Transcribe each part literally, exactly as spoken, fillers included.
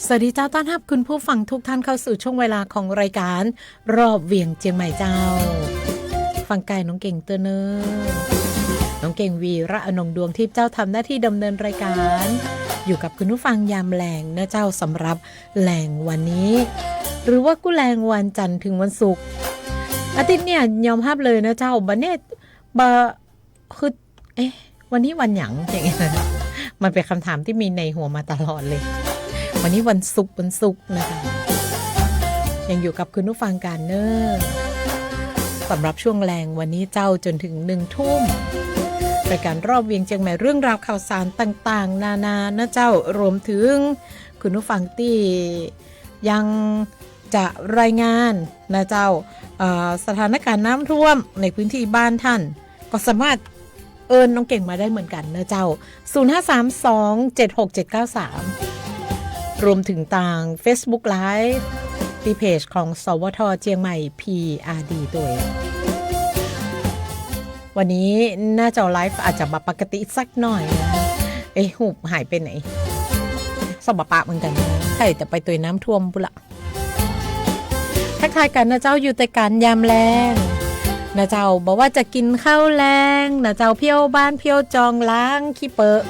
สวัสดีเจ้า ต้อนฮับคุณผู้ฟังทุกท่านเข้าสู่ช่วงเวลาของรายการรอบเวียงเจียงใหม่เจ้า ฟังก้ายน้องเก่งเตื้อเน่อ น้องเก่ง วีระอนงค์ดวงทิพย์เจ้า ทำหน้าที่ดำเนินรายการ อยู่กับคุณผู้ฟังยามแลงเน่อเจ้า สำหรับแลงวันนี้ หรือว่ากู้แลงวันจันทร์ถึงวันศุกร์ อาทิตย์เนี่ยยอมฮับเลยเน่อเจ้า บ่แน่ บ่ คือ เอ๊ะ วันนี้วันหยัง อย่างเงี้ย มันเป็นคำถามตี้มีในหัวมาตลอดเลย วันนี้วันศุกร์ วันศุกร์นะคะ ยังอยู่กับคุณผู้ฟังกั๋นเน่อ สำหรับช่วงแลงวันนี้เจ้า จ๋นถึงหนึ่งทุ่ม รายการรอบเวียงเจียงใหม่ เรื่องราวข่าวสารต่างๆ นานาเน่อเจ้า รวมถึงคุณผู้ฟังตี้ยังจะรายงานเน่อเจ้า เอ่อ สถานการณ์น้ำท่วมในพื้นที่บ้านต้าน ก็สามารถเอิ้นน้องเก่งมาได้เหมือนกั๋นเน่อเจ้า ศูนย์ห้าสามสองเจ็ดหกเจ็ดเก้าสาม รวมถึงตางเฟซบุ๊กไลฟ์ ตี้เพจของ สวท เจียงใหม่ พีอาร์ดี ตวย วันนี้หน้าจอไลฟ์อาจจะบ่ปกติสักหน่อยนะ เอ๊ะ ฮูปหายไปไหน สะบ่ปะเหมือนกั๋น ใค่จะไปตวยน้ำท่วมปุ้นละ ทักทายกั๋นเน่อเจ้า อยู่ตวยกั๋นยามแลงเน่อเจ้า บ่ว่าจะกิ๋นข้าวแลงเน่อเจ้า เผี้ยวบ้านเผี้ยวจอง ล้างขี้เปอะ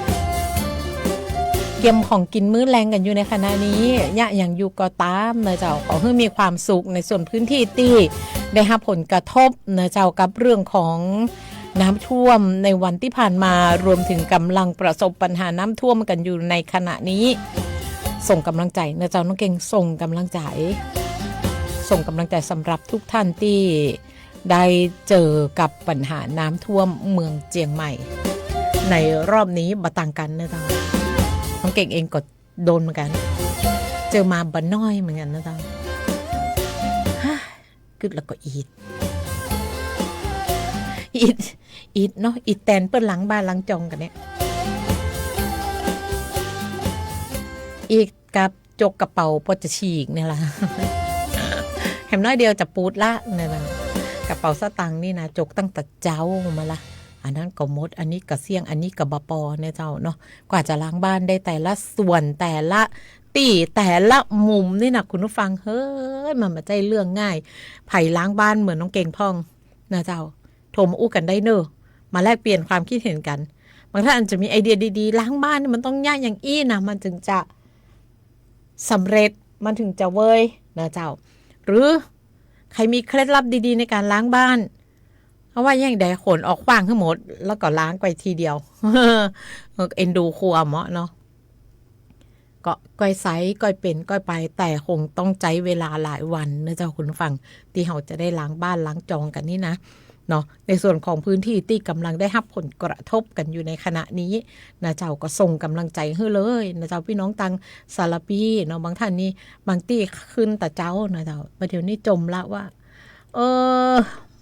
เกียมของกิ๋นมื้อแลงกั๋นอยู่ในขณะนี้ เยียะหยังอยู่ก็ต๋ามเน่อเจ้า ขอหื้อมีความสุข ในส่วนพื้นที่ตี้ได้ฮับผลกระทบเน่อเจ้า กับเรื่องของ น้ำท่วมในวันตี้ผ่านมา รวมถึงก่ำลังประสบปัญหาน้ำท่วมกั๋นอยู่ในขณะนี้ ส่งก่ำลังใจ๋เน่อเจ้า น้องเก่งส่งก่ำลังใจ๋ ส่งก่ำลังใจ๋สำหรับทุกท่านตี้ได้เจอกับปัญหาน้ำท่วมเมืองเจียงใหม่ ในรอบนี้บ่ต่างกั๋นเน่อเจ้า น้องเก่งเองก็โดนเหมือนกั๋น เจอมาบ่น้อยเหมือนกั๋นเน่อเจ้า กึ๊ดแล้วก็อีด อีด อีดเนาะ อีดแตนเปิ้นล้างบ้านล้างจองกั๋นเนี่ย อีดกับจกกระเป๋าปอจะฉีกเนี่ยละ แหมน้อยเดียวจะปูดละเนี่ยละ กระเป๋าสตางค์นี่นะ จกตั้งแต่เจ๊ามาละ อันนั้นก็หมด อันนี้ก็เสี้ยง อันนี้ก็บ่ปอเนี่ยเจ้าเนาะ กว่าจะล้างบ้านได้แต่ละส่วน แต่ละตี้ แต่ละมุมนี่นะคุณผู้ฟัง เฮ้ย มันบ่ใจ้เรื่องง่าย ใผล้างบ้านเหมือนน้องเก่งพ่อง นะเจ้า โทรมาอู้กั๋นได้เน่อ มาแลกเปลี่ยนความคิดเห็นกั๋น บางท่านอาจจะมีไอเดียดีๆ ล้างบ้านนี่มันต้องเยียะอย่างอี้นะ มันจึงจะสำเร็จ มันถึงจะเวยนะเจ้า หรือใผมีเคล็ดลับดีๆ ในก๋านล้างบ้าน เอาว่าอย่างใดขนออกขว้างหื้อหมด แล้วก็ล้างไปทีเดียว เอ็นดูครัวเหมาะเนาะ ก็ก้อยใจ๊ก้อยเป๋นก้อยไป แต่คงต้องใจ๊เวลาหลายวันนะเจ้าคุณผู้ฟัง ตี้เฮาจะได้ล้างบ้านล้างจองกั๋นนี่นะ เนาะ ในส่วนของพื้นที่ตี้ก่ำลังได้ฮับผลกระทบกั๋นอยู่ในขณะนี้นะเจ้า ก็ส่งก่ำลังใจ๋หื้อเลยนะเจ้า ปี้น้องตางสารภีเนาะ บางท่านนี่ บางตี้ขึ้นแต่เจ๊านะเจ้า บ่าเดี่ยวนี้จ่มละว่า เออ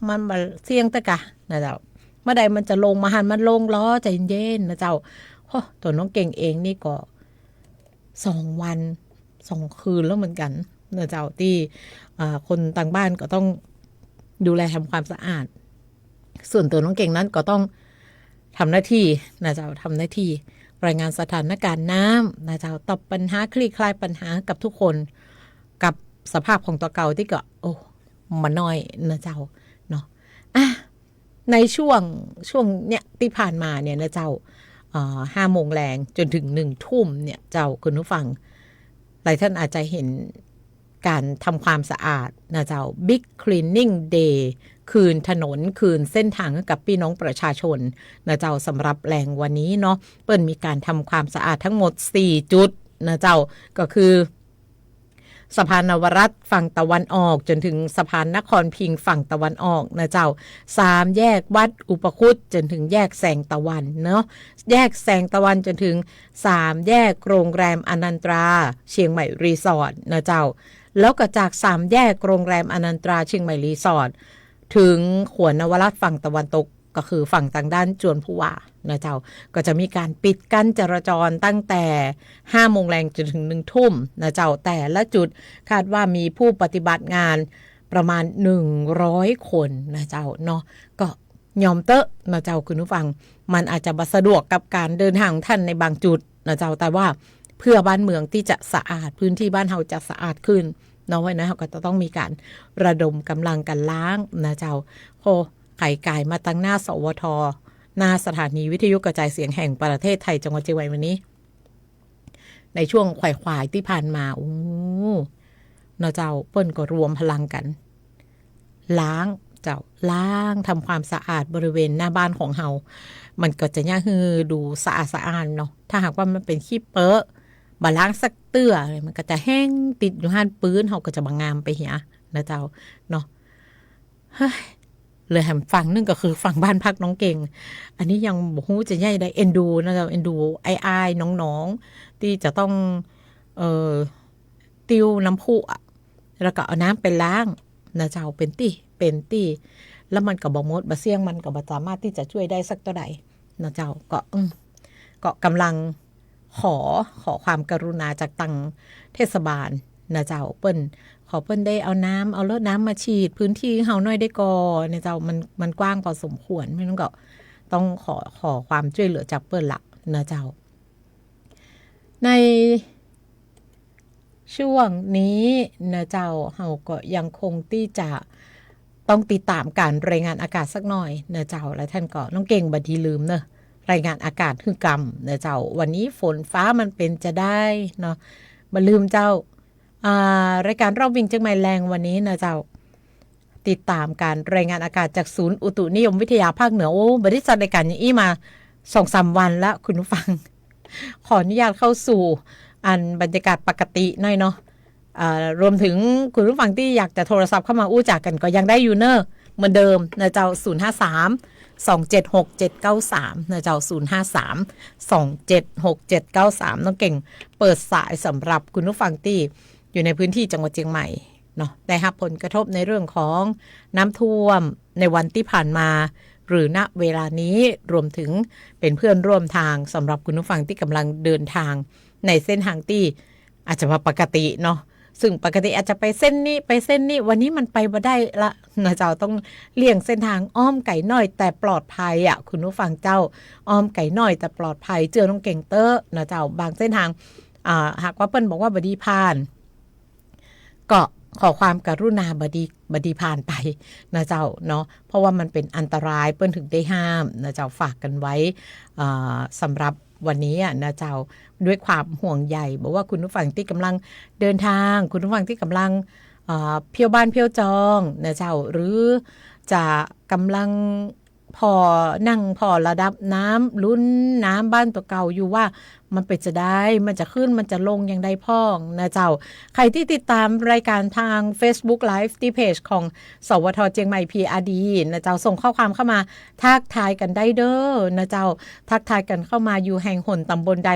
มันบ่เสี้ยงเต๊อะกะนะเจ้า เมื่อใดมันจะลง บ่หันมันลงลอ ใจ๋เย็นๆ นะเจ้า โอ้ ตั๋วน้องเก่งเองนี่ก็ สองวันสองคืนแล้วเหมือนกั๋นนะเจ้า ตี้ อ่า คนตางบ้านก็ต้องดูแลทำความสะอาด ส่วนตั๋วน้องเก่งนั้นก็ต้องทำหน้าตี้นะเจ้า ทำหน้าตี้รายงานสถานการณ์น้ำนะเจ้า ตอบปัญหา คลี่คลายปัญหากับทุกคน กับสภาพของตั๋วเก่าตี้ก็ โอ้ บ่น้อยนะเจ้า เนาะ อ่ะ ในช่วง ช่วงเนี่ยตี้ผ่านมาเนี่ยนะเจ้า เอ่อ ห้าโมงแลงจ๋นถึงหนึ่งทุ่มเนี่ยเจ้าคุณผู้ฟัง หลายท่านอาจจะเห็นก๋านทำความสะอาดนะเจ้า Big Cleaning Day คืนถนน คืนเส้นทางให้กับปี้น้องประชาชนนะเจ้า สำหรับแลงวันนี้เนาะ เปิ้นมีก๋านทำความสะอาดทั้งหมดสี่จุดนะเจ้า ก็คือ สะพานนวรัตน์ฝั่งตะวันออกจ๋นถึงสะพานนครพิงค์ฝั่งตะวันออกนะเจ้า สามแยกวัดอุปคุตจ๋นถึงแยกแสงตะวันเนาะ แยกแสงตะวันจ๋นถึงสามแยกโรงแรมอนันตราเชียงใหม่รีสอร์ทนะเจ้า แล้วก็จากสามแยกโรงแรมอนันตราเชียงใหม่รีสอร์ท ถึงขวนนวรัตน์ฝั่งตะวันตก ก็คือฝั่งตางด้านจวนผวานะเจ้า ก็จะมีก๋านปิดกั้นจราจรตั้งแต่ห้าโมงแลงจ๋นถึงหนึ่งทุ่มนะเจ้า แต่ละจุดคาดว่ามีผู้ปฏิบัติงานประมาณหนึ่งร้อยคนนะเจ้าเนาะ ก็ยอมเต๊อะนะเจ้าคุณผู้ฟัง มันอาจจะบ่สะดวกกับก๋านเดินทางของท่านในบางจุดนะเจ้า แต่ว่า พื่อบ้านเมืองตี้จะสะอาด พื้นที่บ้านเฮาจะสะอาดขึ้นเนาะ เพราะฉะนั้นเฮาก็จะต้องมีก๋านระดมก๋ำลังกั๋นล้างนะเจ้า โอ้ ใผก๋ายมาตังหน้า สวท หน้าสถานีวิทยุกระจายเสียงแห่งประเทศไทยจังหวัดเจียงใหม่วันนี้ ในช่วงขวายๆ ตี้ผ่านมา โอ้ เนาะเจ้า เปิ้นก็รวมพลังกั๋น ล้างเจ้า ล้างทำความสะอาดบริเวณหน้าบ้านของเฮา มันก็จะเยียะหื้อดูสะอาดสะอ้านเนาะ ถ้าหากว่ามันเป๋นขี้เปอะ บ่ล้างสักเตื้อ มันก็จะแห้งติดอยู่หั้น ปื๊นเฮาก็จะบ่งามไปเหียนะเจ้า เนาะ เฮ้ย เหลือแหมฝั่งนึ่งก็คือฝั่งบ้านพักน้องเก่ง อันนี้ยังบ่ฮู้จะเยียะใด เอ็นดูนะเจ้า เอ็นดูอ้ายๆ น้องๆ ตี้จะต้อง เอ่อ ติ้วน้ำพุอะ แล้วก็เอาน้ำไปล้างนะเจ้า เป๋นตี้ เป๋นตี้ แล้วมันก็บ่หมดบ่เสี้ยง มันก็บ่สามารถตี้จะจ้วยได้สักเต้าใดนะเจ้า ก็ อืม ก็ก๋ำลังขอ ขอความกรุณาจากตังเทศบาลนะเจ้า เปิ้น ขอเปิ้นได้เอาน้ำ เอารถน้ำมาฉีดพื้นที่เฮาหน่อยได้ก่อนะเจ้า มัน มันกว้างพอสมควร เพราะฉะนั้นก็ต้องขอ ขอความจ้วยเหลือจากเปิ้นละนะเจ้า ใน ช่วงนี้นะเจ้า เฮาก็ยังคงตี้จะต้องติดต๋ามก๋านรายงานอากาศสักหน่อยนะเจ้า และต้านก็ น้องเก่งบ่ดีลืมเนาะ รายงานอากาศหื้อกำนะเจ้า วันนี้ฝนฟ้ามันเป๋นจะได้เนาะ บ่ลืมเจ้า อ่า รายก๋านรอบวิ่งเจียงใหม่แลงวันนี้นะเจ้า ติดต๋ามก๋านรายงานอากาศจากศูนย์อุตุนิยมวิทยาภาคเหนือ โอ้ บ่ได้จัดรายก๋านอย่างอี้มาสองสามวันละ คุณผู้ฟัง ขออนุญาตเข้าสู่อันบรรยากาศปกติหน่อยเนาะ เอ่อ รวมถึงคุณผู้ฟังตี้อยากจะโทรศัพท์เข้ามาอู้จ๋ากั๋นก็ยังได้อยู่เนาะ เหมือนเดิมนะเจ้า ศูนย์ห้าสาม สองเจ็ดหก เจ็ดเก้าสาม นะเจ้า ศูนย์ห้าสาม สองเจ็ดหก เจ็ดเก้าสาม น้องเก่งเปิดสายสำหรับคุณผู้ฟังตี้อยู่ในพื้นที่จังหวัดเจียงใหม่เนาะ ได้ฮับผลกระทบในเรื่องของน้ำท่วมในวันตี้ผ่านมา หรือ ณ เวลานี้ รวมถึงเป๋นเพื่อนร่วมทางสำหรับคุณผู้ฟังตี้ก๋ำลังเดินทางในเส้นทางตี้อาจจะบ่ปกติเนาะ ซึ่งปกติอาจจะไปเส้นนี้ ไปเส้นนี้ วันนี้มันไปบ่ได้ละนะเจ้า ต้องเลี่ยงเส้นทาง อ้อมไก๋หน้อยแต่ปลอดภัยอะ คุณผู้ฟังเจ้า อ้อมไก๋หน้อยแต่ปลอดภัย เจื้อน้องเก่งเต๊อะนะเจ้า บางเส้นทาง อ่า หากว่าเปิ้นบอกว่าบ่ดีผ่าน ก็ขอความกรุณาบ่ดี บ่ดีผ่านไปนะเจ้าเนาะ เพราะว่ามันเป๋นอันตราย เปิ้นถึงได้ห้ามนะเจ้า ฝากกั๋นไว้ เอ่อ สำหรับวันนี้อะนะเจ้า ด้วยความห่วงใย บ่ว่าคุณผู้ฟังตี้ก๋ำลังเดินทาง คุณผู้ฟังตี้ก๋ำลัง เอ่อ เที่ยวบ้านเที่ยวจองนะเจ้า หรือจะก๋ำลังผ่อ นั่งผ่อระดับน้ำ ลุ้นน้ำบ้านตั๋วเก่าอยู่ว่า มันเป๋นจะได้ มันจะขึ้น มันจะลงอย่างใดพ่องนะเจ้า ใผตี้ติดต๋ามรายก๋านทางเฟซบุ๊กไลฟ์ตี้เพจของ สวท เจียงใหม่ พีอาร์ดี นะเจ้า ส่งข้อความเข้ามาทักทายกั๋นได้เด้อนะเจ้า ทักทายกั๋นเข้ามา อยู่แห่งหนต๋ำบลใด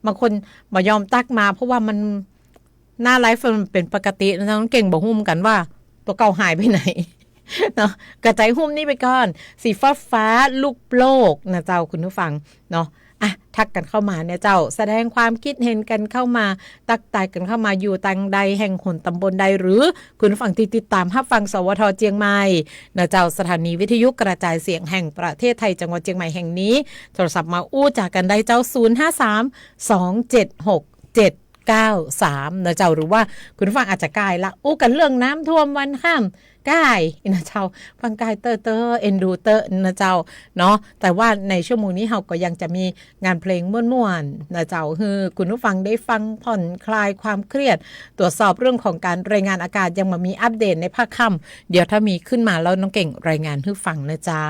บางคนบ่ยอมตั๊กมา เพราะว่ามัน หน้าไลฟ์มันเป๋นปกตินะเจ้า น้องเก่งบ่ฮู้เหมือนกั๋นว่าตั๋วเก่าหายไปไหน เนาะ กระจายฮูปนี้ไปก่อน สีฟ้าๆ รูปโลกนะเจ้า คุณผู้ฟังเนาะ อ่ะ ทักกั๋นเข้ามาเนี่ยเจ้า แสดงความคิดเห็นกั๋นเข้ามา ตั๊กตายกั๋นเข้ามา อยู่ตางใด แห่งหนต๋ำบลใด หรือคุณผู้ฟังตี้ติดต๋ามฮับฟัง สวท เจียงใหม่นะเจ้า สถานีวิทยุกระจายเสียงแห่งประเทศไทย จังหวัดเจียงใหม่แห่งนี้ โทรศัพท์มาอู้จ๋ากั๋นได้เจ้า ศูนย์ห้าสาม สองเจ็ดหก เจ็ดเก้าสาม นะเจ้า หรือว่าคุณผู้ฟังอาจจะใก้ละ อู้กั๋นเรื่องน้ำท่วมวันข้าม ใก้นะเจ้า ฟังใก้เต๊อะๆ เอ็นดูเต๊อะนะเจ้าเนาะ แต่ว่าในชั่วโมงนี้เฮาก็ยังจะมีงานเพลงม่วนๆ นะเจ้า หื้อคุณผู้ฟังได้ฟังผ่อนคลายความเครียด ตรวจสอบเรื่องของก๋านรายงานอากาศ ยังบ่มีอัปเดตในภาคค่ำ เดี๋ยวถ้ามีขึ้นมาแล้วน้องเก่งรายงานหื้อฟังนะเจ้า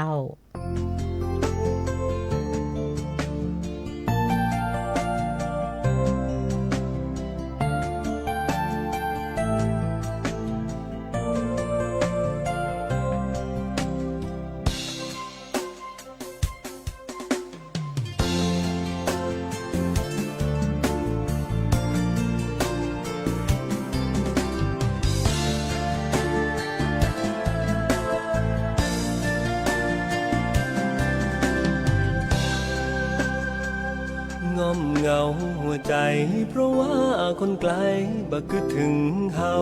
ง่อมเหงาหัวใจ๋ เพราะว่าคนไก๋บ่กึ๊ดเถิงเฮา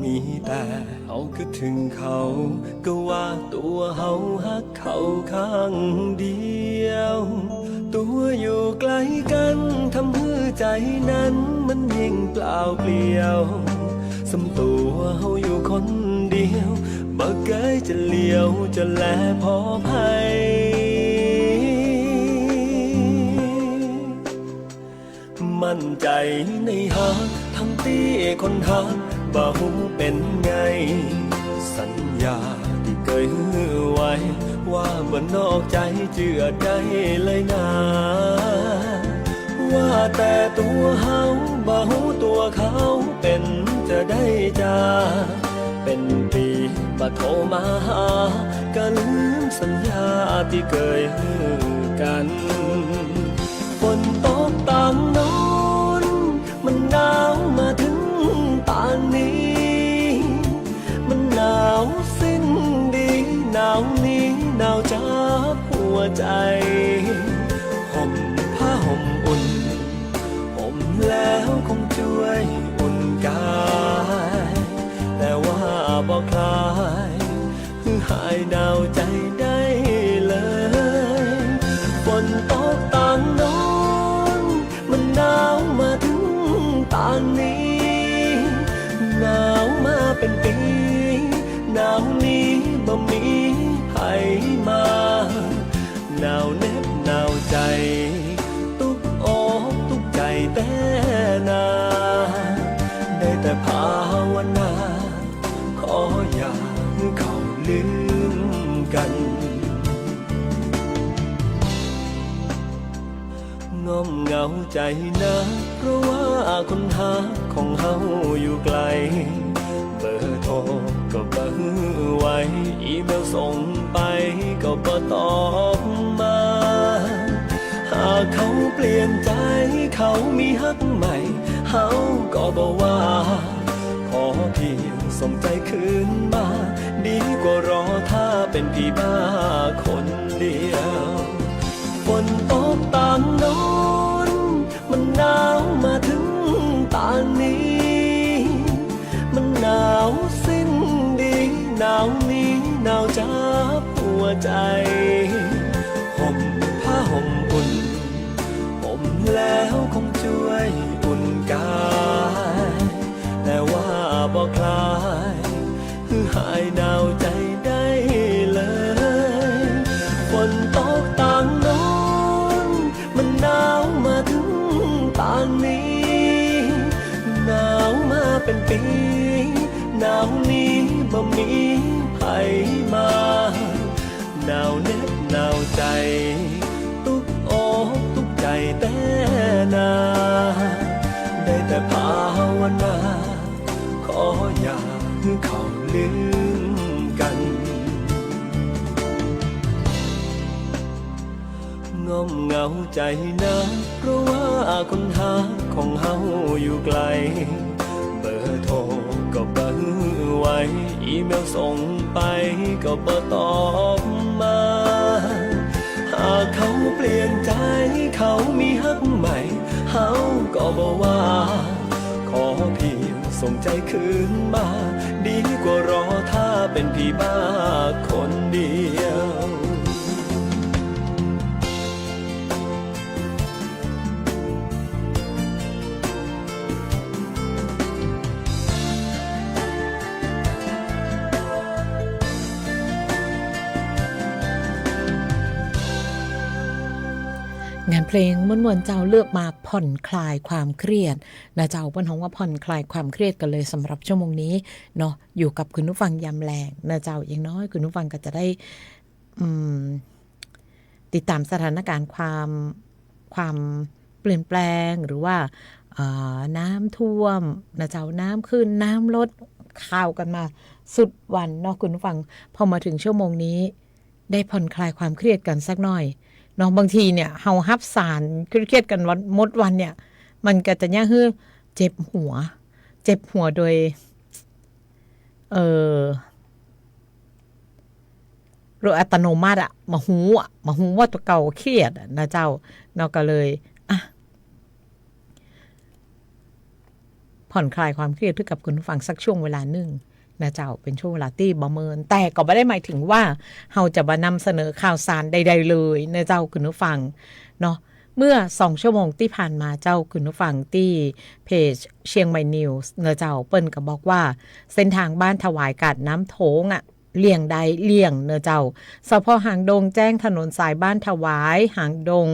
มีแต่เฮากึ๊ดเถิงเขา ก็ว่าตั๋วเฮาฮักเขาข้างเดียว ตั๋วอยู่ไก๋กั๋น ทำหื้อ ใจ๋นั้นมันยิ่งเปล่าเปลี่ยว ส่ำตั๋วเฮาอยู่คนเดียว บ่เกยจะเหลียวจะแลผ่อใผ มั่นใจ๋ในฮัก ทั้งตี้คนฮักบ่ฮู้เป๋นไง สัญญาตี้เกยหื้อไว้ ว่าบ่นอกใจ๋เจื้อได้เลยนา ว่าแต่ตั๋วเฮาบ่ฮู้ตั๋วเขาเป๋นจะใดจา เป๋นปี๋บ่โทรมาหา ก็ลืมสัญญาตี้เกยหื้อกั๋น ฝนตกตางโน้น มันหนาวมาเถิงตางนี้ มันหนาวสิ้นดี หนาวนี้หนาวจับหัวใจ๋ ห่มผ้าห่มอุ่น ห่มแล้วคงจ้วยอุ่นก๋าย แต่ว่าบ่คลาย หื้อหายหนาวใจ๋ได้เลย ฝนตกตางโน้น มันหนาวมาเถิงตางนี้ หนาวมาเป๋นปี๋ หนาวนี้บ่มีใผมา หนาวเน็บหนาวใจ๋ ตุ๊กอกตุ๊กใจ๋แต๊นา ได้แต่ภาวนา ขออย่าหื้อเขาลืมกั๋น ง่อมเหงาใจ๋นัก เพราะว่าคนฮักของเฮาอยู่ไก๋ เบอร์โทรก็บ่หื้อไว อีเมลส่งไปก็บ่ตอบมา หากเขาเปลี่ยนใจ๋ เขามีฮักใหม่ เฮาก็บ่ว่า ขอเพียงส่งใจ๋คืนมา ดีกว่ารอถ้าเป๋นผีบ้าคนเดียว ฝนตกตางโน้น มันหนาวมาเถิงตางนี้ มันหนาวสิ้นดี หนาวนี้หนาวจับหัวใจ๋ ห่มผ้าห่มอุ่น ห่มแล้วคงจ้วยอุ่นก๋าย แต่ว่าบ่คลาย หื้อหายหนาวใจ๋ได้เลย ฝนตกตางโน้น มันหนาวมาเถิงตางนี้ หนาวมาเป๋นปี๋ หนาวนี้บ่มีใผมา หนาวเน็บหนาวใจ๋ ตุ๊กอกตุ๊กใจ๋แต๊นา ได้แต่ภาวนา ขออย่าหื้อเขาลืมกั๋น ง่อมเหงาใจ๋นัก เพราะว่าคนฮักของเฮาอยู่ไก๋ เบอร์โทรก็บ่หื้อไว อีเมลส่งไปก็บ่ตอบมา หากเขาเปลี่ยนใจ๋ เขามีฮักใหม่ เฮาก็บ่ว่า ขอเพียงส่งใจ๋คืนมา ดีกว่ารอถ้าเป๋นผีบ้าคนเดียว งานเพลงม่วนๆ เจ้า เลือกมาผ่อนคลายความเครียดนะเจ้า เปิ้นฮ้องว่าผ่อนคลายความเครียดกั๋นเลยสำหรับชั่วโมงนี้เนาะ อยู่กับคุณผู้ฟังยามแลงนะเจ้า อย่างน้อยคุณผู้ฟังก็จะได้ อืม ติดต๋ามสถานการณ์ความ ความเปลี่ยนแปลง หรือว่า เอ่อ น้ำท่วมนะเจ้า น้ำขึ้น น้ำลด ข่าวกั๋นมาสุดวันเนาะคุณผู้ฟัง พอมาถึงชั่วโมงนี้ ได้ผ่อนคลายความเครียดกั๋นสักหน่อยเนาะ บางทีเนี่ย เฮาฮับสารเครียดๆ กั๋นวัน หมดวันเนี่ย มันก็จะเยียะหื้อเจ็บหัว เจ็บหัวโดย เอ่อ โดยอัตโนมัติอะ บ่ฮู้อะ บ่ฮู้ว่าตั๋วเก่าเครียดอะนะเจ้า เนาะ ก็เลย อ่ะ ผ่อนคลายความเครียดหื้อกับคุณผู้ฟังสักช่วงเวลานึ่งนะเจ้า เป๋นช่วงเวลาตี้บ่เมิน แต่ก็บ่ได้หมายถึงว่าเฮาจะบ่นำเสนอข่าวสารใดๆ เลยนะเจ้า คุณผู้ฟังเนาะ เมื่อสองชั่วโมงตี้ผ่านมาเจ้าคุณผู้ฟัง ตี้เพจเชียงใหม่นิวส์นะเจ้า เปิ้นก็บอกว่าเส้นตางบ้านถวายก๋าดน้ำโท้งอะ เลี่ยงได้เลี่ยงเนาะเจ้า เสาะพอหางดงแจ้งถนนสายบ้านถวายหางดง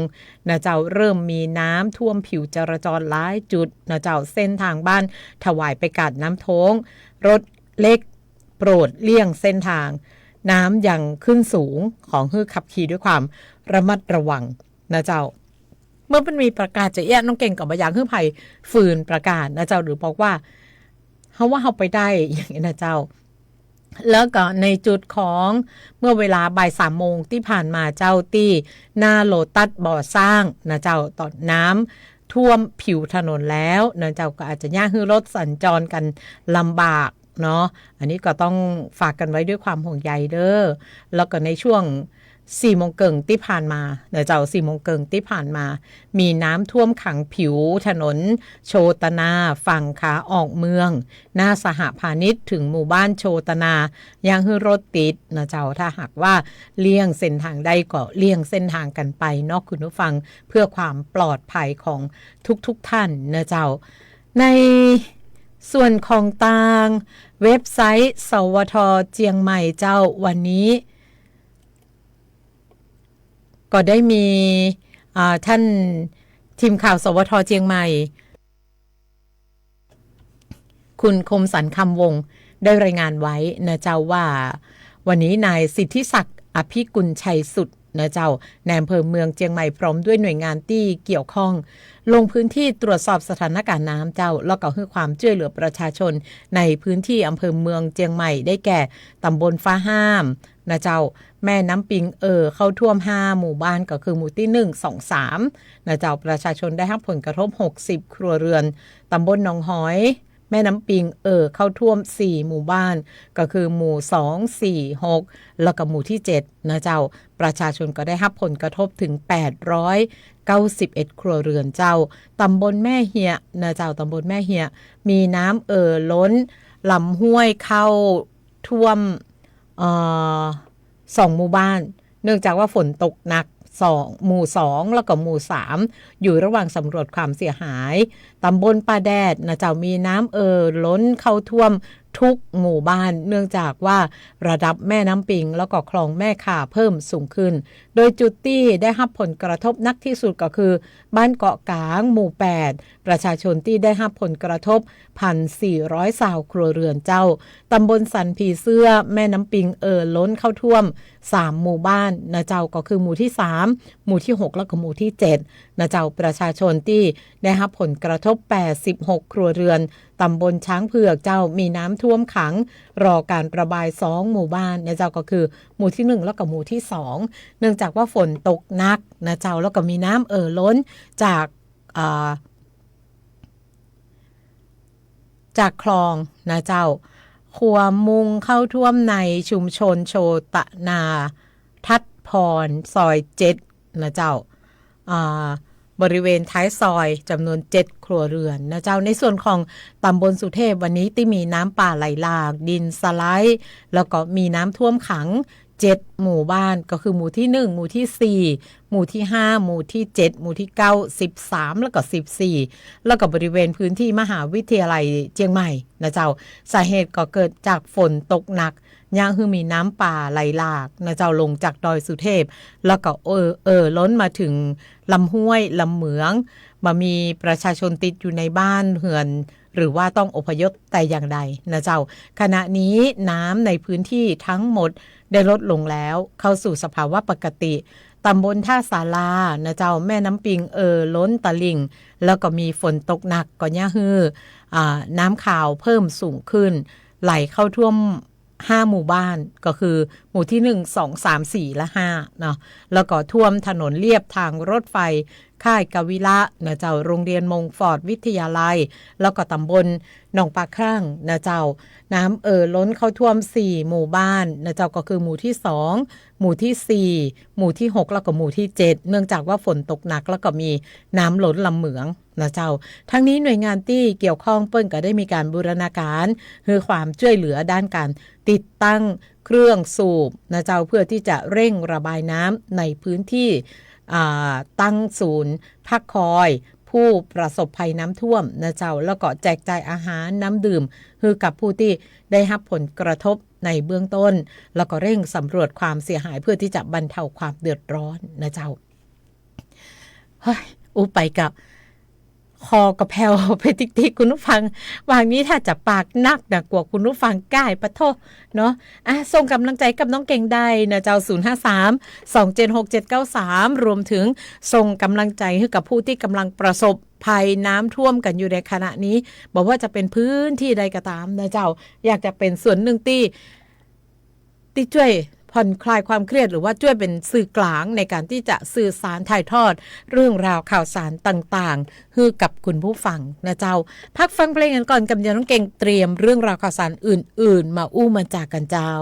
นะเจ้า เริ่มมีน้ำท่วมผิวจราจรหลายจุดนะเจ้า เส้นตางบ้านถวายไปก๋าดน้ำโท้ง รถเล็กโปรดเลี่ยงเส้นตาง น้ำยังขึ้นสูง ขอหื้อขับขี่ด้วยความระมัดระวังนะเจ้า เมื่อมันมีประกาศจะอี้ น้องเก่งก็บ่อยากหื้อใผฝืนประกาศนะเจ้า หรือบอกว่า เฮาว่าเฮาไปได้ อย่างนี้นะเจ้า แล้วก็ในจุดของเมื่อเวลาบ่ายสามโมงตี้ผ่านมาเจ้า ตี้หน้าโลตัสบ่อสร้างนะเจ้า ตอนน้ำท่วมผิวถนนแล้วนะเจ้า ก็อาจจะเยียะหื้อรถสัญจรกั๋นลำบากเนาะ อันนี้ก็ต้องฝากกั๋นไว้ด้วยความห่วงใยเด้อ แล้วก็ในช่วงสี่โมงเกิ่งตี้ผ่านมานะเจ้า สี่โมงเกิ่งตี้ผ่านมา มีน้ำท่วมขังผิวถนนโชตนา ฝั่งขาออกเมือง หน้าสหพาณิชย์ เถิงหมู่บ้านโชตนา เยียะหื้อรถติดนะเจ้า ถ้าหากว่าเลี่ยงเส้นตางได้ก็เลี่ยงเส้นตางกั๋นไปเนาะคุณผู้ฟัง เพื่อความปลอดภัยของทุกๆ ท่านนะเจ้า ในส่วนของตางเว็บไซต์ สวท เจียงใหม่เจ้า วันนี้ ก็ได้มี อ่า ท่านทีมข่าว สวท เจียงใหม่ คุณคมสันต์ คำวงศ์ ได้รายงานไว้นะเจ้าว่า วันนี้นายสิทธิศักดิ์ อภิกุลชัยสุดนะเจ้า นายอำเภอเมืองเจียงใหม่ พร้อมด้วยหน่วยงานตี้เกี่ยวข้อง ลงพื้นที่ตรวจสอบสถานการณ์น้ำเจ้า แล้วก็หื้อความจ้วยเหลือประชาชนในพื้นที่อำเภอเมืองเจียงใหม่ ได้แก่ตำบลฟ้าห้ามนะเจ้า แม่น้ำปิงเอ่อเข้าท่วมห้าหมู่บ้าน ก็คือหมู่ตี้หนึ่ง สอง สาม นะเจ้า ประชาชนได้ฮับผลกระทบหกสิบครัวเรือน ตำบลหนองหอย แม่น้ำปิงเอ่อเข้าท่วมสี่หมู่บ้าน ก็คือหมู่สอง สี่ หก แล้วก็หมู่ตี้เจ็ดนะเจ้า ประชาชนก็ได้ฮับผลกระทบเถิงแปดร้อยเก้าสิบเอ็ดครัวเรือนเจ้า ตำบลแม่เฮียนะเจ้า ตำบลแม่เฮีย มีน้ำเอ่อล้นลำห้วยเข้าท่วม เอ่อ สองหมู่บ้าน เนื่องจากว่าฝนตกหนัก สอง หมู่สอง แล้วก็หมู่สาม อยู่ระหว่างสำรวจความเสียหาย ตำบลป่าแดดนะเจ้า มีน้ำเอ่อล้นเข้าท่วมทุกหมู่บ้าน เนื่องจากว่าระดับแม่น้ำปิง แล้วก็คลองแม่ข่าเพิ่มสูงขึ้น โดยจุดตี้ได้ฮับผลกระทบหนักที่สุดก็คือ บ้านเกาะกลาง หมู่แปด ประชาชนตี้ได้ฮับผลกระทบ พันสี่ร้อยซาวครัวเรือนเจ้า ตำบลสันผีเสื้อ แม่น้ำปิงเอ่อล้นเข้าท่วมสามหมู่บ้านนะเจ้า ก็คือหมู่ตี้สาม หมู่ตี้หก แล้วก็หมู่ตี้เจ็ดนะเจ้า ประชาชนตี้ได้ฮับผลกระทบแปดสิบหกครัวเรือน ตำบลช้างเผือกเจ้า มีน้ำท่วมขัง รอการระบายสองหมู่บ้านนะเจ้า ก็คือหมู่ตี้หนึ่ง แล้วก็หมู่ตี้สอง เนื่องจากว่าฝนตกหนักนะเจ้า แล้วก็มีน้ำเอ่อล้นจาก อ่า จากคลองนะเจ้า ขัวมุงเข้าท่วมในชุมชนโชตนาทัศน์พร ซอยเจ็ดนะเจ้า อ่า บริเวณท้ายซอยจำนวนเจ็ดครัวเรือนนะเจ้า ในส่วนของตำบลสุเทพ วันนี้ตี้มีน้ำป่าไหลหลาก ดินสไลด์ แล้วก็มีน้ำท่วมขังเจ็ดหมู่บ้าน ก็คือหมู่ตี้หนึ่ง หมู่ตี้สี่ หมู่ตี้ห้า หมู่ตี้เจ็ด หมู่ตี้เก้า สิบสาม แล้วก็สิบสี่ แล้วก็บริเวณพื้นที่มหาวิทยาลัยเจียงใหม่นะเจ้า สาเหตุก็เกิดจากฝนตกหนัก เยียะหื้อมีน้ำป่าไหลหลากนะเจ้า ลงจากดอยสุเทพ แล้วก็เอ่อ เอ่อล้นมาเถิงลำห้วยลำเหมือง บ่มีประชาชนติดอยู่ในบ้านเฮือน หรือว่าต้องอพยพแต่อย่างใดนะเจ้า ขณะนี้น้ำในพื้นที่ทั้งหมดได้ลดลงแล้ว เข้าสู่สภาวะปกติ ตำบลท่าศาลานะเจ้า แม่น้ำปิงเอ่อล้นตลิ่ง แล้วก็มีฝนตกหนัก ก็เยียะหื้อ อ่า น้ำขาวเพิ่มสูงขึ้น ไหลเข้าท่วมห้าหมู่บ้าน ก็คือหมู่ตี้หนึ่ง สอง สาม สี่ และห้าเนาะ แล้วก็ท่วมถนนเลียบทางรถไฟ ค่ายกวิระนะเจ้า โรงเรียนมงฟอร์ดวิทยาลัย แล้วก็ตำบลหนองปลาครั่งนะเจ้า น้ำเอ่อล้นเข้าท่วมสี่หมู่บ้านนะเจ้า ก็คือหมู่ตี้สอง หมู่ตี้สี่ หมู่ตี้หก แล้วก็หมู่ตี้เจ็ด เนื่องจากว่าฝนตกหนัก แล้วก็มีน้ำล้นลำเหมืองนะเจ้า ทั้งนี้หน่วยงานตี้เกี่ยวข้องเปิ้นก็ได้มีการบูรณาการ หื้อความจ้วยเหลือด้านการติดตั้งเครื่องสูบนะเจ้า เพื่อตี้จะเร่งระบายน้ำในพื้นที่ อ่า ตั้งศูนย์พักคอยผู้ประสบภัยน้ำท่วมนะเจ้า แล้วก็แจกจ่ายอาหารน้ำดื่มหื้อกับผู้ตี้ได้ฮับผลกระทบในเบื้องต้น แล้วก็เร่งสำรวจความเสียหายเพื่อที่จะบรรเทาความเดือดร้อนนะเจ้า เฮ้ย อู้ไปกะ คอกะแผ่วไปติ๊กๆ คุณผู้ฟัง วางนี้ถ้าจะปากนักนะ กั๋วคุณผู้ฟังก้ายปะโทเนาะ อ่ะ ส่งก๋ำลังใจ๋กับน้องเก่งได้นะเจ้า ศูนย์ห้าสาม สองเจ็ดหก เจ็ดเก้าสาม รวมเถิงส่งก๋ำลังใจ๋หื้อกับผู้ตี้ก่ำลังประสบภัยน้ำท่วมกั๋นอยู่ในขณะนี้ บ่ว่าจะเป๋นพื้นตี้ใดก็ต๋ามนะเจ้า อยากจะเป๋นส่วนนึ่งตี้ ตี้จ้วยผ่อนคลายความเครียด หรือว่าจ้วยเป๋นสื่อกลางในก๋านตี้จะสื่อสารถ่ายทอดเรื่องราวข่าวสารต่างๆ หื้อกับคุณผู้ฟังนะเจ้า พักฟังเพลงกั๋นก่อน กำเดียวน้องเก่งเตรียมเรื่องราวข่าวสารอื่นๆ มาอู้มาจ๋ากั๋นเจ้า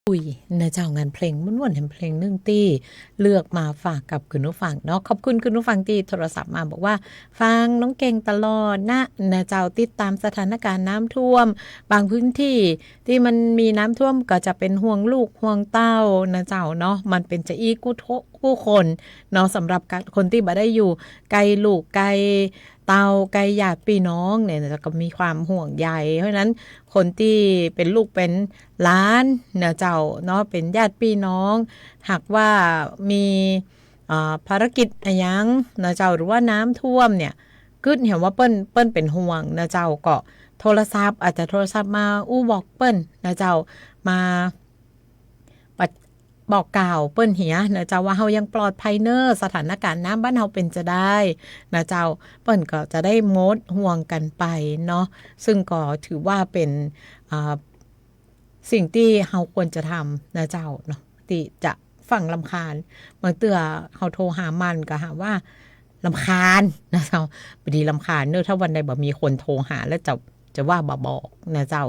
คุยนะเจ้า งานเพลงม่วนๆ แหมเพลงนึ่งตี้เลือกมาฝากกับคุณผู้ฟังเนาะ ขอบคุณคุณผู้ฟังตี้โทรศัพท์มาบอกว่าฟังน้องเก่งตลอดนะ นะเจ้า ติดต๋ามสถานการณ์น้ำท่วม บางพื้นที่ตี้มันมีน้ำท่วมก็จะเป๋นห่วงลูกห่วงเต้านะเจ้าเนาะ มันเป๋นจาอี้กู้ทุกกู้คนเนาะ สำหรับคนตี้บ่ได้อยู่ใก้ลูกใก้เต้าใก้ญาติปี้น้องเนี่ยนะเจ้า ก็มีความห่วงใย เพราะฉะนั้นคนตี้เป๋นลูกเป๋นหลานนะเจ้าเนาะ เป๋นญาติปี้น้อง หากว่ามี อ่า ภารกิจอะหยังนะเจ้า หรือว่าน้ำท่วมเนี่ย กึ๊ดหันว่าเปิ้น เปิ้นเป๋นห่วงนะเจ้า ก็โทรศัพท์ อาจจะโทรศัพท์มาอู้บอกเปิ้นนะเจ้า มาบอกกล่าวเปิ้นเหียนะเจ้า ว่าเฮายังปลอดภัยเน่อ สถานการณ์น้ำบ้านเฮาเป๋นจาใดนะเจ้า เปิ้นก็จะได้หมดห่วงกั๋นไปเนาะ ซึ่งก็ถือว่าเป๋น อ่า สิ่งตี้เฮาควรจะทำนะเจ้าเนาะ ตี้จะฟั่งรำคาญ บางเตื้อเฮาโทรหามันก็หาว่ารำคาญนะเจ้า บ่ดีรำคาญเน่อ ถ้าวันใดบ่มีคนโทรหาแล้วจะ จะว่าบ่บอกนะเจ้า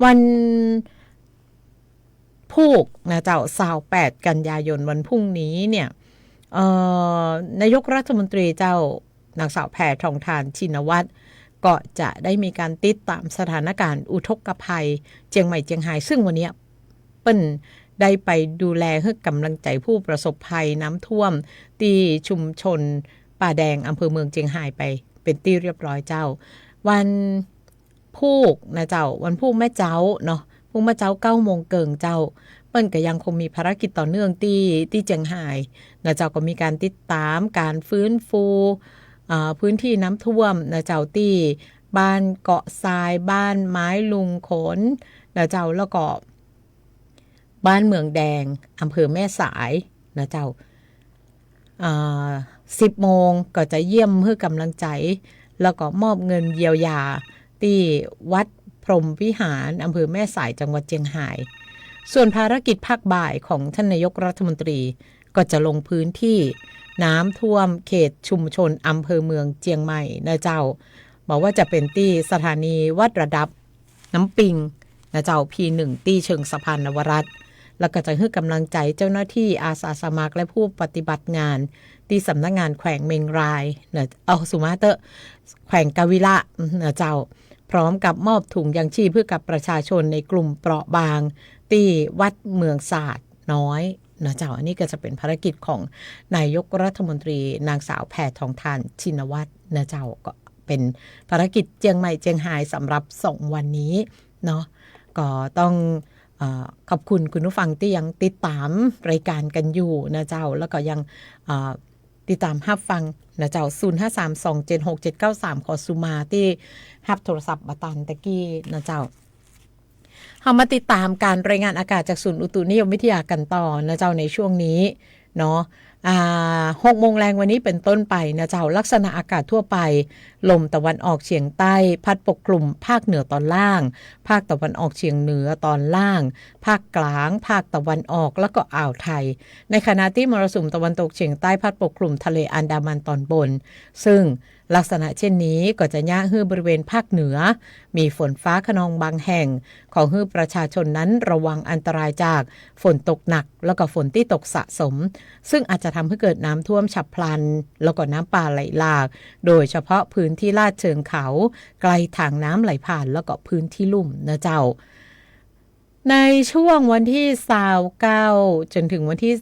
วันพูกนะเจ้า ซาวแปดกันยายน วันพรุ่งนี้เนี่ย เอ่อ นายกรัฐมนตรีเจ้า นางสาวแพทองธาร ชินวัตร ก็จะได้มีก๋านติดต๋ามสถานการณ์อุทกภัยเจียงใหม่เจียงฮาย ซึ่งวันเนี้ยเปิ้นได้ไปดูแลหื้อก๋ำลังใจ๋ผู้ประสบภัยน้ำท่วมตี้ชุมชนป่าแดง อำเภอเมืองเจียงฮายไปเป๋นตี้เรียบร้อยเจ้า วัน พูกนะเจ้า วันพูกแม่เจ๊าเนาะ พูกแม่เจ๊าเก้าโมงเกิ่งเจ้า เปิ้นก็ยังคงมีภารกิจต่อเนื่องตี้ ตี้เจียงฮายนะเจ้า ก็มีก๋านติดต๋ามก๋านฟื้นฟู เอ่อ พื้นที่น้ำท่วมนะเจ้า ตี้บ้านเกาะทราย บ้านไม้ลุงขนนะเจ้า แล้วก็ บ้านเมืองแดง อำเภอแม่สายนะเจ้า อ่า สิบโมงก็จะเยี่ยมหื้อก๋ำลังใจ๋ แล้วก็มอบเงินเยียวยาตี้วัดพรหมวิหาร อำเภอแม่สาย จังหวัดเจียงฮาย ส่วนภารกิจภาคบ่ายของท่านนายกรัฐมนตรี ก็จะลงพื้นที่น้ำท่วมเขตชุมชนอำเภอเมืองเจียงใหม่นะเจ้า บอกว่าจะเป๋นตี้สถานีวัดระดับ น้ำปิงนะเจ้า พีหนึ่ง ตี้เชิงสะพานนวรัตน์ แล้วก็จะหื้อก๋ำลังใจ๋เจ้าหน้าที่อาสาสมัครและผู้ปฏิบัติงานตี้สำนักงานแขวงเมียงรายนะ เอา สุมาเตอร์ แขวงกาวิละนะเจ้า พร้อมกับมอบถุงยางชีพหื้อกับประชาชนในกลุ่มเปราะบางตี้วัดเมืองสาดน้อยนะเจ้า อันนี้ก็จะเป๋นภารกิจของนายกรัฐมนตรีนางสาวแพทองธาร ชินวัตรนะเจ้า ก็ เป๋นภารกิจเจียงใหม่เจียงฮายสำหรับสองวันนี้เนาะ ก็ต้อง เอ่อ ขอบคุณคุณผู้ฟังตี้ยังติดต๋ามรายการกั๋นอยู่นะเจ้า แล้วก็ยัง เอ่อ ติดต๋ามฮับฟังนะเจ้า ศูนย์ห้าสามสองเจ็ดหกเจ็ดเก้าสาม ขอสุมาตี้ฮับโทรศัพท์บ่ตันตะกี้นะเจ้า เฮามาติดต๋ามก๋านรายงานอากาศจากศูนย์อุตุนิยมวิทยากั๋นต่อนะเจ้า ในช่วงนี้เนาะ อ่า หกโมงแลงวันนี้เป๋นต้นไปนะเจ้า ลักษณะอากาศทั่วไป ลมตะวันออกเฉียงใต้พัดปกคลุมภาคเหนือตอนล่าง ภาคตะวันออกเฉียงเหนือตอนล่าง ภาคกลาง ภาคตะวันออก แล้วก็อ่าวไทย ในขณะตี้มรสุมตะวันตกเฉียงใต้พัดปกคลุมทะเลอันดามันตอนบน ซึ่งลักษณะเช่นนี้ก็จะเยียะหื้อบริเวณภาคเหนือ มีฝนฟ้าคะนองบางแห่ง ขอหื้อประชาชนนั้นระวังอันตรายจากฝนตกหนัก แล้วก็ฝนตี้ตกสะสม ซึ่งอาจจะทำให้เกิดน้ำท่วมฉับพลัน แล้วก็น้ำป่าไหลหลาก โดยเฉพาะพื้นที่ลาดเชิงเขา ใกล้ทางน้ำไหลผ่าน แล้วก็พื้นที่ลุ่มนะเจ้า ในช่วงวันตี้ซาวเก้า จนถึงวันตี้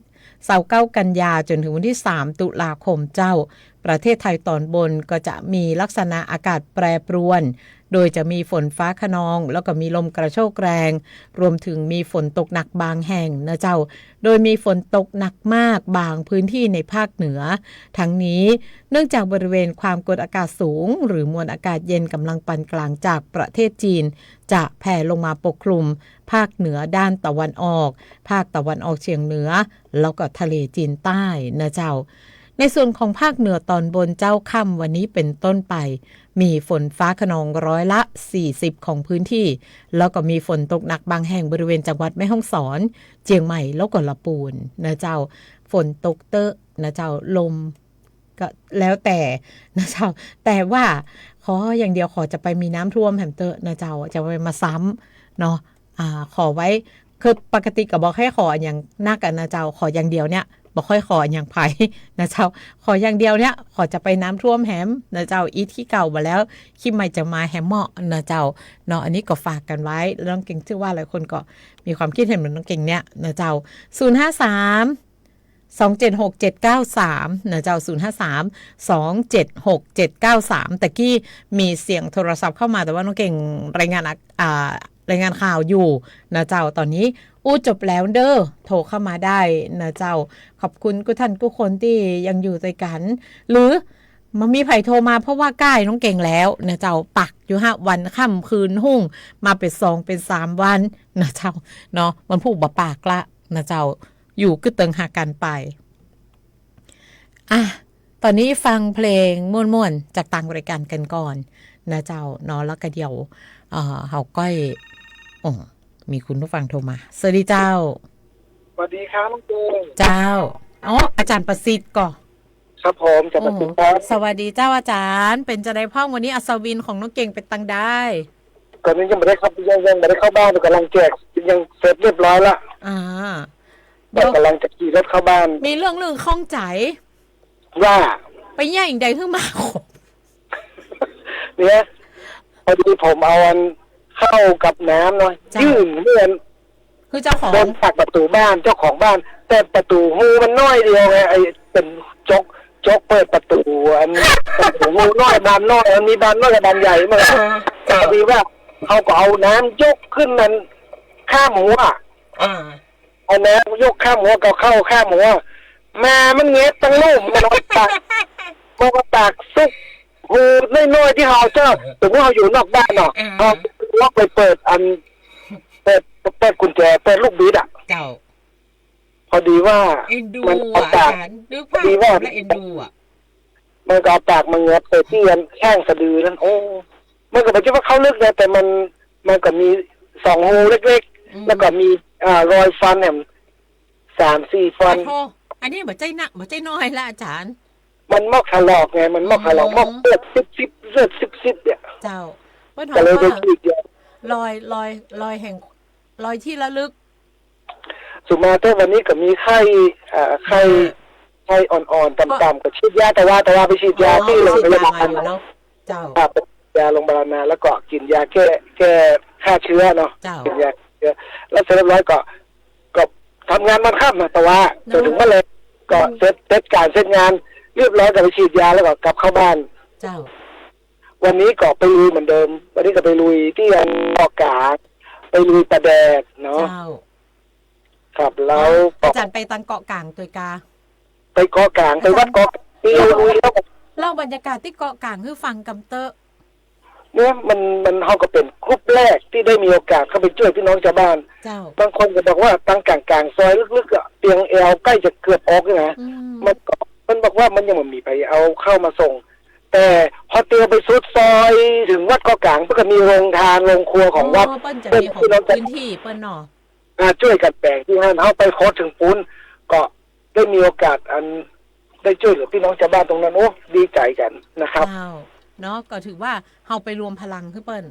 ซาวเก้ากันยา จนถึงวันตี้สามตุลาคมเจ้า ประเทศไทยตอนบนก็จะมีลักษณะอากาศแปรปรวน โดยจะมีฝนฟ้าคะนอง แล้วก็มีลมกระโชกแรง รวมถึงมีฝนตกหนักบางแห่งนะเจ้า โดยมีฝนตกหนักมากบางพื้นที่ในภาคเหนือ ทั้งนี้เนื่องจากบริเวณความกดอากาศสูง หรือมวลอากาศเย็นกำลังปานกลางจากประเทศจีน จะแผ่ลงมาปกคลุมภาคเหนือด้านตะวันออก ภาคตะวันออกเฉียงเหนือ แล้วก็ทะเลจีนใต้นะเจ้า ในส่วนของภาคเหนือตอนบนเจ้า ค่ำวันนี้เป็นต้นไป มีฝนฟ้าคะนองร้อยละสี่สิบของพื้นที่ แล้วก็มีฝนตกหนักบางแห่งบริเวณจังหวัดแม่ฮ่องสอน เจียงใหม่ แล้วก็ลำพูนนะเจ้า ฝนตกเต๊อะนะเจ้า ลมก็แล้วแต่นะเจ้า แต่ว่าขออย่างเดียว ขอจะไปมีน้ำท่วมแหมเต๊อะนะเจ้า จะไปมาซ้ำเนาะ อ่า ขอไว้ คือปกติก็บ่ค่อยขออะหยังนักอะนะเจ้า ขออย่างเดียวเนี่ย บ่ค่อยขออะหยังใผนะเจ้า ขออย่างเดียวเนี่ย ขอจะไปน้ำท่วมแหมนะเจ้า อิดคือเก่าบ่าแล้ว คลิปใหม่จะมาแหมเมาะนะเจ้า เนาะ อันนี้ก็ฝากกั๋นไว้ แล้วน้องเก่งเจื้อว่าหลายคนก็มีความคิดเห็นเหมือนน้องเก่งเนี่ยนะเจ้า ศูนย์ห้าสาม สองเจ็ดหก เจ็ดเก้าสาม นะเจ้า ศูนย์ห้าสาม สองเจ็ดหก เจ็ดเก้าสาม ตะกี้มีเสียงโทรศัพท์เข้ามา แต่ว่าน้องเก่งรายงานอะ อ่า รายงานข่าวอยู่นะเจ้า ต๋อนนี้อู้จบแล้วเน่อ โทรเข้ามาได้นะเจ้า ขอบคุณกู้ท่านกู้คนตี้ยังอยู่ตวยกั๋น หรือบ่มีใผโทรมาเพราะว่าใก้น้องเก่งแล้วนะเจ้า ปักอยู่ฮะ วันค่ำคืนฮุ่ง มาเป๋นสองเป๋นสามวันนะเจ้า เนาะ วันพูกบ่ปากละนะเจ้า อยู่กึ๊ดเติงหากั๋นไป อ่ะ ต๋อนนี้ฟังเพลงม่วนๆ จากตางรายก๋านกั๋นก่อนนะเจ้า เนาะ แล้วก็เดี๋ยว เอ่อ เฮาก้อย อ๋อ มีคุณผู้ฟังโทรมา สวัสดีเจ้า สวัสดีครับน้องเก่ง เจ้า อ๋อ อาจ๋ารย์ประสิทธิ์ก่อ ครับผม อาจ๋ารย์ประสิทธิ์ครับ โอ้โห สวัสดีเจ้าอาจ๋ารย์ เป๋นจาใดพ่องวันนี้ อัศวินของน้องเก่งเป๋นตางใด ต๋อนนี้ยังบ่ได้เข้า ยัง ยังบ่ได้เข้าบ้าน ก่ำลังแจก ยังเสร็จเรียบร้อยละ อ่า เดี๋ยว ก่ำลังจะขี่รถเข้าบ้าน มีเรื่องนึ่งข้องใจ๋ ว่า ไปเยียะอิงใดหื้อมาขบ เนี่ย พอดีผมเอาอันข้าวกับน้ำเนาะ เจ้า ยื่นเมื่อน คือเจ้าของ บนปากประตู๋บ้าน เจ้าของบ้าน แต่ประตู๋ฮูมันน้อยเดียวไง ไอ้เป๋นจ๊อก จ๊อกเปิดประตู๋ อัน ประตู๋ฮูน้อย บานน้อย มันมีบานน้อยกับบานใหญ่มา เออ เจ้า พอดีว่าเขาก็เอาน้ำยกขึ้นมันข้ามหัว อ่า เอาน้ำยกข้ามหัว ก็เข้าข้ามหัว แม่มันแงะตังลุ่ม มันเอาปาก มันเอาปากซุกฮูน้อยๆ ตี้เฮาเจ้า สมมุติเฮาอยู่นอกบ้านเนาะ อ่า เฮาล็อกไปเปิดอัน เปิด เปิดกุญแจ เปิดลูกบิดอะ เจ้า พอดีว่า เอ็นดู มันเอาปาก อะอาจ๋ารย์ นึกภาพ พอดีว่า แล้วเอ็นดูอะ มันก็เอาปากมาแงะใส่ตี้อันข้างสะดือนั้น โอ้ มันก็บ่ใจ้ว่าเข้าลึกนะ แต่มัน มันก็มีสองฮูเล็กๆ อืม แล้วก็มี อ่า รอยฟันแหมสามสี่ฟัน โอ้โห อันนี้บ่ใจ้นัก บ่ใจ้น้อยละอาจ๋ารย์ มันมอกถลอกไง มันมอกถลอก อืม มอกเลือดซิบๆ เลือดซิบๆ เนี่ย เจ้า เปิ้น ก็เลยไป ว่า ฉีดยา รอย รอย รอยแห่ง รอยตี้ระลึก สุมาเตอร์วันนี้ก็มีไข้ เอ่อ ไข้ เออ ไข้อ่อนๆ ต่ำๆ ก็ฉีดยา แต่ว่า แต่ว่าไปฉีดยา อ๋อ ตี้โรงพยาบาล ไปฉีดยามาอยู่เนาะ เจ้า ครับ ยาโรงพยาบาลมา แล้วก็กิ๋นยาแก้ แก้ฆ่าเชื้อเนาะ เจ้า กิ๋นยาฆ่าเชื้อ แล้วเสร็จเรียบร้อยก็ ก็ทำงานวันค่ำนะ แต่ว่า เนาะ จนถึงเมื่อไหร่ก็ อืม เสร็จ เสร็จก๋านเสร็จงานเรียบร้อยก็ไปฉีดยา แล้วก็กลับเข้าบ้าน เจ้า วันนี้ก็ไปลุยเหมือนเดิม วันนี้ก็ไปลุยตี้อันเกาะกลาง ไปลุยป่าแดดเนาะ เจ้า ครับ แล้ว อ๋อ ก็ อาจ๋ารย์ไปตางเกาะกลางตวยกา ไปเกาะกลาง อาจ๋ารย์ ไปวัดเกาะกลาง ไปลุยแล้ว เล่าบรรยากาศตี้เกาะกลางหื้อฟังกำเต๊อะ เนี่ย มัน มัน เฮาก็เป๋นกลุ่มแรกตี้ได้มีโอกาสเข้าไปจ้วยพี่น้องจาวบ้าน เจ้า บางคนก็บอกว่าตางก๋างๆ ซอยลึกๆ อะ เปียงแอวใก้จะเกือบออกแล้วนะ อืม มันก็ มันบอกว่ามันยังบ่มีใผเอาข้าวมาส่ง แต่พอเตียวไปสุดซอยเถิงวัดเกาะกลาง เปิ้นก็มีโรงทานโรงครัวของวัด อ๋อ เปิ้นจะมีของ เปิ้น พื้นตี้เปิ้นเนาะ อ่า จ้วยกั๋นแป๋งตี้หั้น เฮาไปพอเถิงปู๊น ก็ได้มีโอกาสอันได้จ้วยเหลือพี่น้องจาวบ้านตรงนั้น โอ้ ดีใจ๋กั๋นนะครับ เจ้า เนาะ ก็ถือว่าเฮาไปรวมพลังหื้อเปิ้น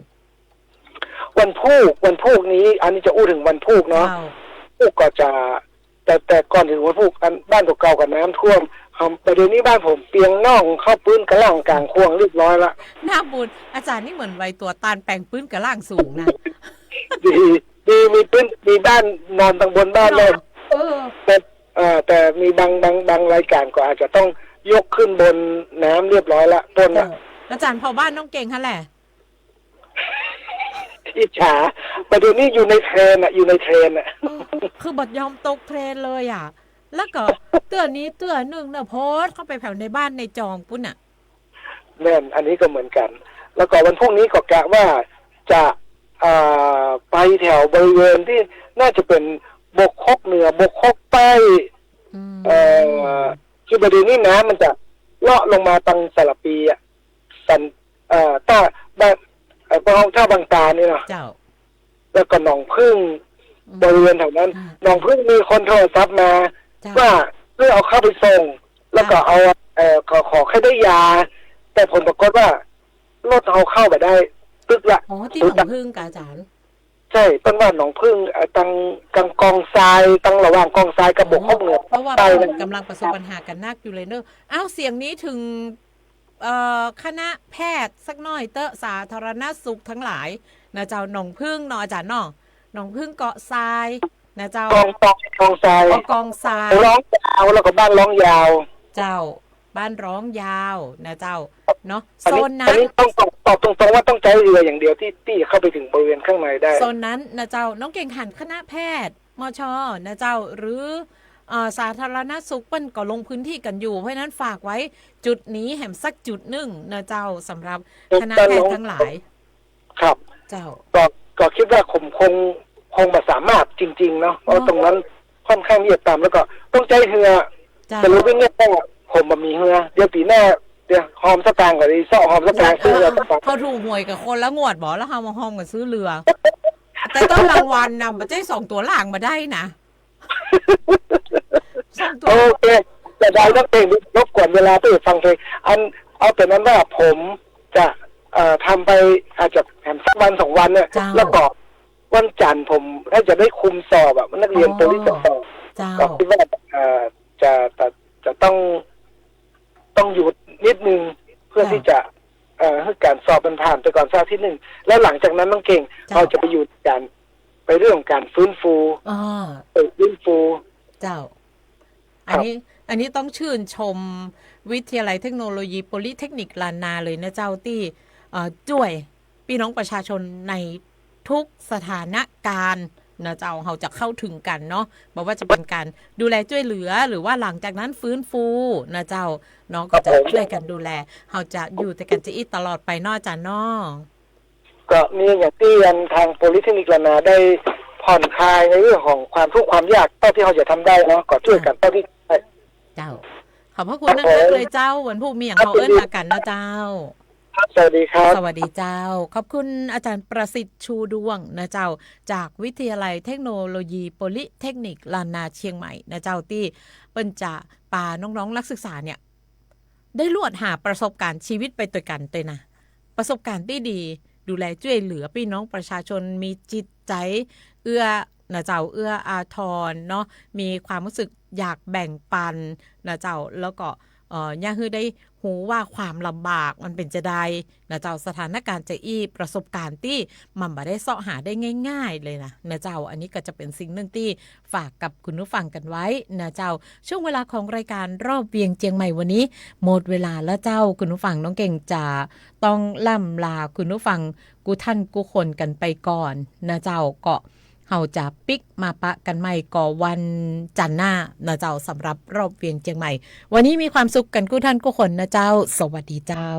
วันพูก วันพูกนี้ อันนี้จะอู้เถิงวันพูกเนาะ เจ้า พูกก็จะ แต่ แต่ก่อนเถิงวันพูก อันบ้านเก่าๆ ก็น้ำท่วม เฮา แต่เดี๋ยวนี้บ้านผมเปียงน่องเข้าปื๊นกะล่างก๋างข่วงเรียบร้อยละ น่าบุญ อาจ๋ารย์นี่เหมือนไหวตั๋วต้านแป๋งปื๊นกะล่างสูงนะ ดี ดี มีปื๊น มีบ้านนอนตางบนบ้านเลย เออ แต่ เอ่อ แต่มีบาง บาง บางรายก๋านก็อาจจะต้องยกขึ้นบนน้ำเรียบร้อยละ ต้นละ เจ้า อาจ๋ารย์เผาบ้านน้องเก่งหั้นแหละ อิจฉา แต่เดี๋ยวนี้อยู่ในเทรนด์อะ อยู่ในเทรนด์อะ เออ คือบ่ยอมตกเทรนด์เลยอะ แล้วก็เตื้อนี้เตื้อนึ่งนะ โพสต์เข้าไปแผวในบ้านในจองปู๊นน่ะ แม่น อันนี้ก็เหมือนกั๋น แล้วก็วันพูกนี้ก็กะว่าจะ เอ่อ ไปแถวบริเวณตี้น่าจะเป๋นบกฮกเหนือ บกฮกใต้ อืม เอ่อ คือบ่าเดี่ยวนี้น้ำมันจะเลาะลงมาตางสารภีอะ สัน เอ่อ ต้า บ้าน เอ่อ พวกเฮาต้าบางตานี่เนาะ เจ้า แล้วก็หนองผึ้ง อืม บริเวณแถวนั้น อ่า หนองผึ้งมีคนโทรศัพท์มา เจ้า ว่าเพื่อเอาข้าวไปส่ง แล้วก็ เจ้า เอา เอ่อ ขอ ขอแค่ได้ยา แต่ผลปรากฏว่ารถเฮาเข้าบ่ได้ ตึ๊กละ อ๋อ ตี้หนองผึ้งกาอาจ๋ารย์ ใจ้ เปิ้นว่าหนองผึ้ง เอ่อ ตัง ตังกองทราย ตังระหว่างกองทรายกับ อ๋อ บกฮกเหนือ เพราะว่า ใจ้ เปิ้น นะ ก๋ำลังประสบปัญหากั๋นนักอยู่เลยเนาะ อ้าว เสียงนี้เถิง เอ่อ คณะแพทย์สักหน้อยเต๊อะ สาธารณสุขตังหลายนะเจ้า หนองผึ้งเนาะอาจ๋ารย์เนาะ หนองผึ้งเกาะทรายนะเจ้า กอง กอง กองทราย อ๋อ กองทราย ร้องยาว แล้วก็บ้านร้องยาว เจ้า บ้านร้องยาวนะเจ้า เนาะ อันนี้ โซนนั้น อันนี้ต้องตอบ ตอบตรงๆ ว่าต้องใจ๊เฮืออย่างเดียวตี้ ตี้จะเข้าไปเถิงบริเวณข้างในได้ โซนนั้นนะเจ้า น้องเก่งหันคณะแพทย์ มช นะเจ้า หรือ เอ่อ สาธารณสุขเปิ้นก็ลงพื้นที่กั๋นอยู่ เพราะฉะนั้นฝากไว้จุดนี้แหมสักจุดนึ่งนะเจ้า สำหรับ เอ่อ คณะแพทย์ตังหลาย ครับ เจ้า ก็ ก็กึ๊ดว่าผมคง คงบ่สามารถจริงๆ เนาะ เพราะ เนาะ ตรงนั้นค่อนข้างตี้จะต่ำ แล้วก็ต้องใจ๊เฮือ เจ้า แต่รู้ไม่แน่ว่าผมบ่มีเฮือ เดี๋ยวปี๋หน้า เดี๋ยวหอมสตางค์ก่อน ดีเซาะหอมสตางค์ เจ้า ซื้อเฮือ เออ สักลำ เฮาถูกหวยกับคนละงวดบ่ แล้วเฮามาฮอมกั๋นซื้อเฮือ แต่ตอนรางวัลน่ะ บ่ใจ้สองตั๋วล่างบ่ได้นะ สองตั๋ว โอเค จะได้ น้องเก่ง รบกวนเวลาตี้ฟังเพลง อัน เอาเป๋นนั้นว่าผมจะ เอ่อ ทำไปอาจจะแหมสักวันสองวันเนี่ย เจ้า แล้วก็วันจันทร์ผมน่าจะได้คุมสอบอะ นักเรียน อ๋อ โปลิสสอบ เจ้า ก็กึ๊ดว่า เอ่อ จะ จะ จะต้อง ต้องหยุดนิดนึง เพื่อ เจ้า ตี้จะ เอ่อ หื้อก๋านสอบมันผ่านไปก่อนสักอาทิตย์นึ่ง แล้วหลังจากนั้นน้องเก่ง เจ้า เฮาจะไปอยู่ก๋าน ไปเรื่องของก๋านฟื้นฟู อ๋อ เอ่อ ฟื้นฟู เจ้า ครับ อันนี้ อันนี้ต้องชื่นชมวิทยาลัยเทคโนโลยีโปลิเทคนิคล้านนาเลยนะเจ้า ตี้ เอ่อ จ้วยปี้น้องประชาชนในทุกสถานการณ์นะเจ้า เฮาจะเข้าเถิงกั๋นเนาะ บ่ว่าจะเป๋นก๋านดูแลจ้วยเหลือ หรือว่าหลังจากนั้นฟื้นฟูนะเจ้า เนาะ ครับ ก็จะจ้วยกั๋นดูแล เฮาจะอยู่ตวยกั๋นจาอี้ตลอดไปเนาะอาจ๋ารย์เนาะ ก็มีอย่างตี้อันทางโปลิเทคนิคล้านนาได้ผ่อนคลายในเรื่องของความทุกข์ความยากเต้าตี้เฮาจะทำได้เนาะ ก็จ้วยกั๋นเต้าตี้ได้ เจ้า ขอบพระคุณนักๆ เลยเจ้า วันพูกมีอย่างเฮาเอิ้นหากั๋นนะเจ้า ครับ สวัสดีครับ สวัสดีเจ้า ขอบคุณอาจ๋ารย์ประสิทธิ์ ชูดวงนะเจ้า จากวิทยาลัยเทคโนโลยีโปลิเทคนิคล้านนาเชียงใหม่นะเจ้า ตี้เปิ้นจะปาน้องๆ นักศึกษาเนี่ย ได้ลวดหาประสบก๋ารณ์ชีวิตไปตวยกั๋นตวยนะ ประสบก๋ารณ์ตี้ดี ดูแลจ้วยเหลือปี้น้องประชาชน มีจิตใจ๋เอื้อนะเจ้า เอื้ออาทรเนาะ มีความฮู้สึกอยากแบ่งปันนะเจ้า แล้วก็ เอ่อ เยียะหื้อได้ฮู้ว่าความลำบากมันเป๋นจาใดนะเจ้า สถานการณ์จาอี้ ประสบก๋ารณ์ตี้มันบ่ได้เซาะหาได้ง่ายๆ เลยนะ นะเจ้า อันนี้ก็จะเป๋นสิ่งนึ่งตี้ ฝากกับคุณผู้ฟังกั๋นไว้นะเจ้า ช่วงเวลาของรายการรอบเวียงเจียงใหม่วันนี้ หมดเวลาแล้วเจ้า คุณผู้ฟัง น้องเก่งจะต้องล่ำลาคุณผู้ฟังกู้ท่านกู้คนกั๋นไปก่อนนะเจ้า ก็เฮาจะปิ๊กมาปะกั๋นใหม่ก็วันจันทร์หน้านะเจ้า สำหรับรอบเวียงเจียงใหม่ วันนี้มีความสุขกั๋นกู้ท่านกู้คนนะเจ้า สวัสดีเจ้า